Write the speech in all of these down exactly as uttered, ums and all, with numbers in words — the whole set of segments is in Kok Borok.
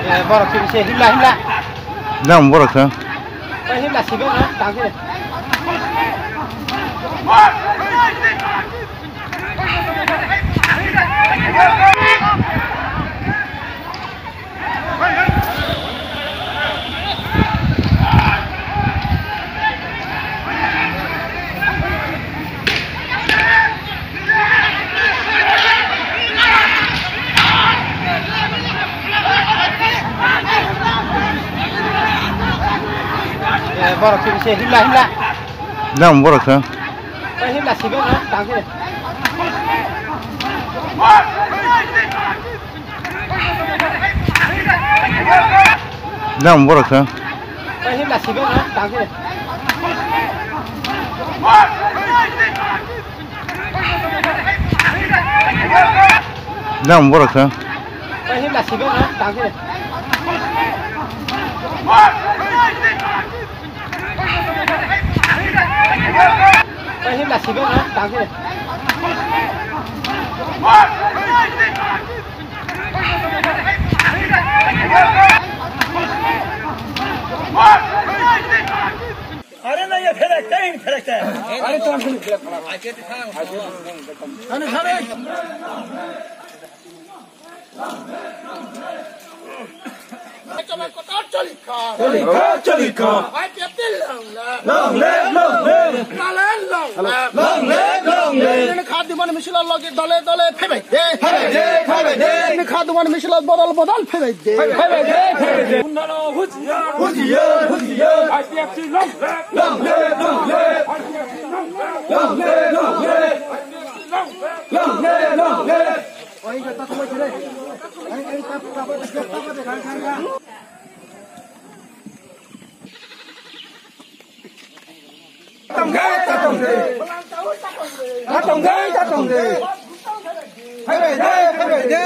Eh, borok khe se himla, himla. Nang borok khe. Eh, himla sigo na, tang khe. Eh, borok khe se himla, himla. Nang borok khe. Eh, himla sigo na, tang khe. Nang borok khe. Nang borok khe. Are na ye pherekta, in pherekta. Are to ang pherekta. Are, are. Choli kha, choli kha. I P F T long live. Long live, long live. Naland long live. Long live, long live. Nini kha dumani misil logi dole dole phaibai de. Phaibai de, phaibai de. Nini kha dumani misil bodol bodol phaibai de. Phaibai de, phaibai de. Gundalo husiar. Husiar, husiar. I P F T long live. Long live, long live. I P F T long live. Long live, long live. I P F T long live. Long live, long live. Tong de, ta tong de. Ta tong de, ta tong de. Phaibai de, phaibai de.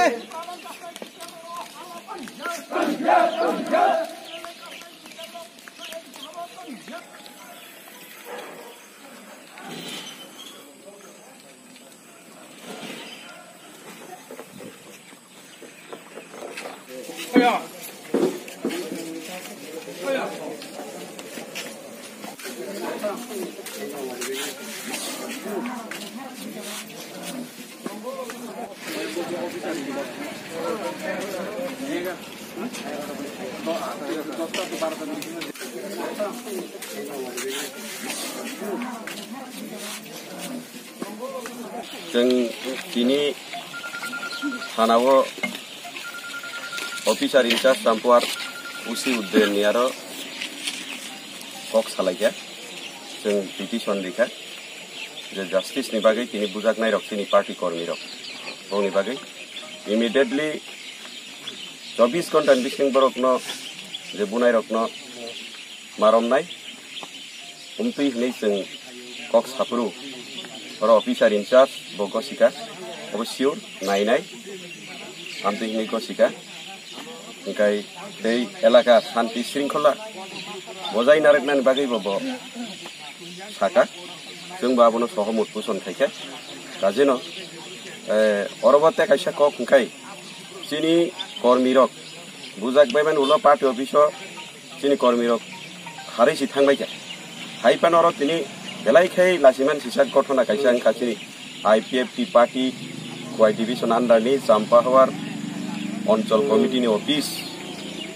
Chwng tini thanao officer in charge Champuar O C Udayan ni aro kok salaikha, chwng petition rikha je justice ni bagwi tini bujaknai rok chini party kormi rok, bongni bagwi immediately chobbish ghonta ni bising borokno je bunai rokno maromnai, umtwi hinwi chwng kok saphuru, oro officer in charge bo gosika, obo sure nainai, amtwi hinwi gosika, hwnkhe tei elaka shanti shringkhola bojai narwknani bagwi bo, bo saka, chwngbo abono sohomut poson khaikha, kajeno, eh, orobo tei kaisa kok hwnkhe chini kormirok bujak baimani ulo party office o chini kormirok harwi si thangbaikha. Hai phano oro tini belai khe lachiman sijak gothona kaisa wngkha chini I P F T party Khowai division under ni Champahawar Anchal committee ni office.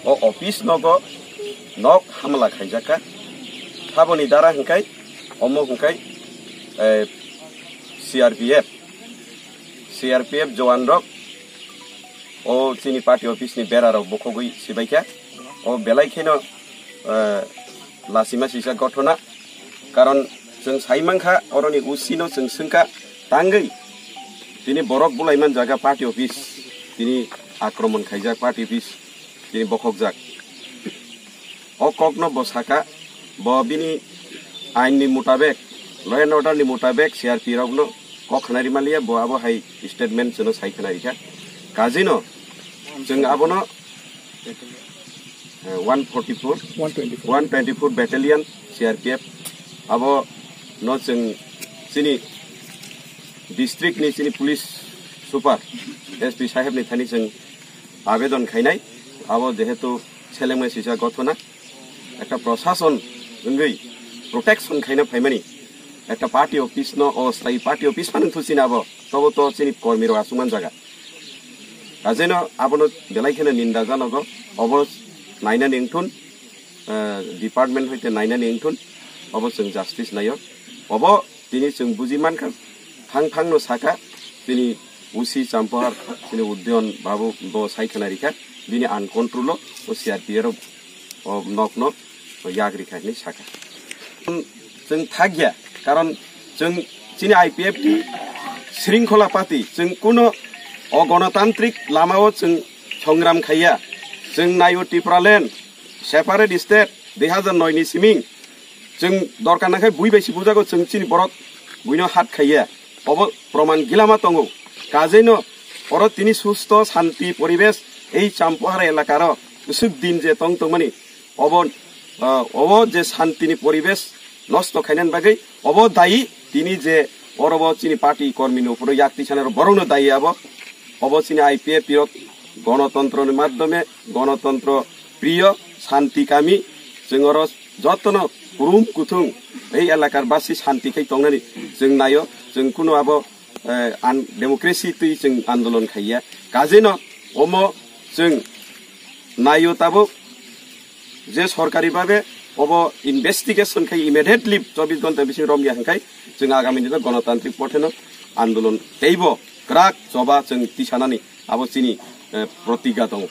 O office nogo nok hamla khaijakha. Aboni dara hwnkhe omo hwnkhe, eh, C R P F, C R P F jowan rok o chini party office ni bera rok bukhogwi sibaikha. O belai kheno, eh, lachima sijak gothona. Karon chwng sai mankha, oroni O C no chwng swngkha tangwi tini borok bulaiman jaga party office tini akromon khaijak, party office tini bokhokjak. O kokno bo saka, bo bini ain ni mutabek, law and order ni mutabek C R P rokno O khwnari maliya, bo abo hai statement chwngno sai khwnari kha. Kajino chwng abono, eh, one forty-four, one twenty-four. One twenty-four Battalion C R P F abo no chwng chini district ni chini police super S P saheb ni thani chwng abedon khainai. Abo jehetu selengnai sisa gothona, ekta prosason wngwi protection khaina phaimani, ekta party office no o stai party office phano thusina abo, tobo to chini kormi rok aswk man jaga. Kajeno abono belai kheno ninda janogo, obo nainani wngthun, eh, department hoite nainani wngthun, obo chwng justice naio. Obo tini chwng buji mankha, thang thangno saka, tini O C Champohar, tini Udayan Babu bo sai khwnarikha, bini uncontrol o, o C R P F rok o nokno yak rikha hinwi saka. Chwng thakya, karon chwng chini I P F T shringkhola party, chwng kuno o gonotantrik lamao chwng songram khaiya. Chwng naio Tipraland separate state dui hazar noi ni siming chwng dorkar nangkhe bui bai si bujago, chwng chini borok buino hat khaiya. Obo proman gilama tongo. Kajeino oro tini susto shanti poribesh ei Champohara elakaro usuk din je tong tongmani, obo, ah, obo je shantini poribesh nosto khainani bagwi obo dayi tini je orobo chini party kormi no phuru yak tisanaro borokno dayi abo. Obo chini I P F T rok gonotontro ni madhyome, gonotontro priyo, shanti kami, chwng oro jotono kurum kuthung ei elakar basi shanti khai tongnani chwng naio, chwng kuno abo, eh, an-, democracy twi chwng andolon khaiya. Kajeno omo chwng naio tabuk je sorkari babe obo investigation khai immediately chobbish ghonta bising romya hwnkhe chwng agami dino gonotantrik potheno andolon teibo kwrak choba chwng tisanani abo chini, eh, protigga tongo.